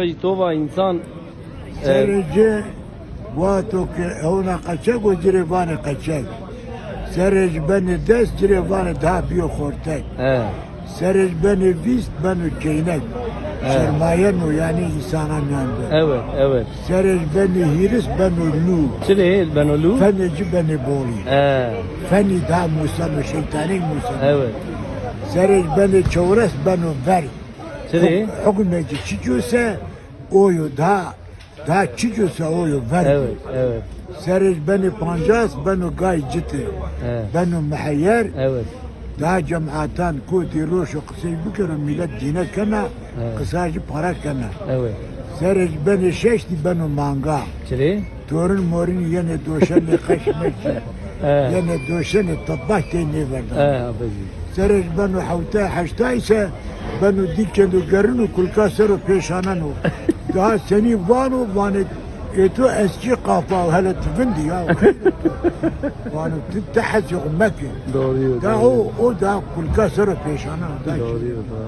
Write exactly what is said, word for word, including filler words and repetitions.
Jî tova însan, e, Serê ci wexto ke ewna qeçek o, ci rê vanê qeçek. Serê ci benê des, ci rê vanê daha bîyo xortek. e, Serê ci benê vîst, beno keynek. Evet. Sermayeno, yanî însana mîyan de. Evet, evet. Serê ci benê hîris, beno lû. Çi rê beno lû? Fenê ci benê bolî. E, Fenî daha museno, şeytanî museno. evet. Serê ci benê çewres, beno verg. Çi rê? Hukmê ci çico se, o yo daha, daha çico se, o yo verg. Evet, evet. Serê ci benê pancas, beno gay cite. Evet. Beno muheyer. Evet. Daha cematan kotî roşo qisey bikero, milet dîne kena, Evet. qisa ci para kena. Evet. Serê ci benê şeştî, beno manga. Çi rê? Torin morin yenê doşenê qeş meş. Evet. Yenê doşenê, tebah tey nêverda. E, apejî. Serê ci beno hewtay heştay se, beno dîkendo gerino, kulka sero pêşaneno. Daha senî vano, vanê ê to eski kafa, hele ti vindî ya. Vano ti, ti hesê xo meke. Doğru diyor. Daha o, o daha kulka sero pêşaneno. Daha Doğru diyor. Doğru.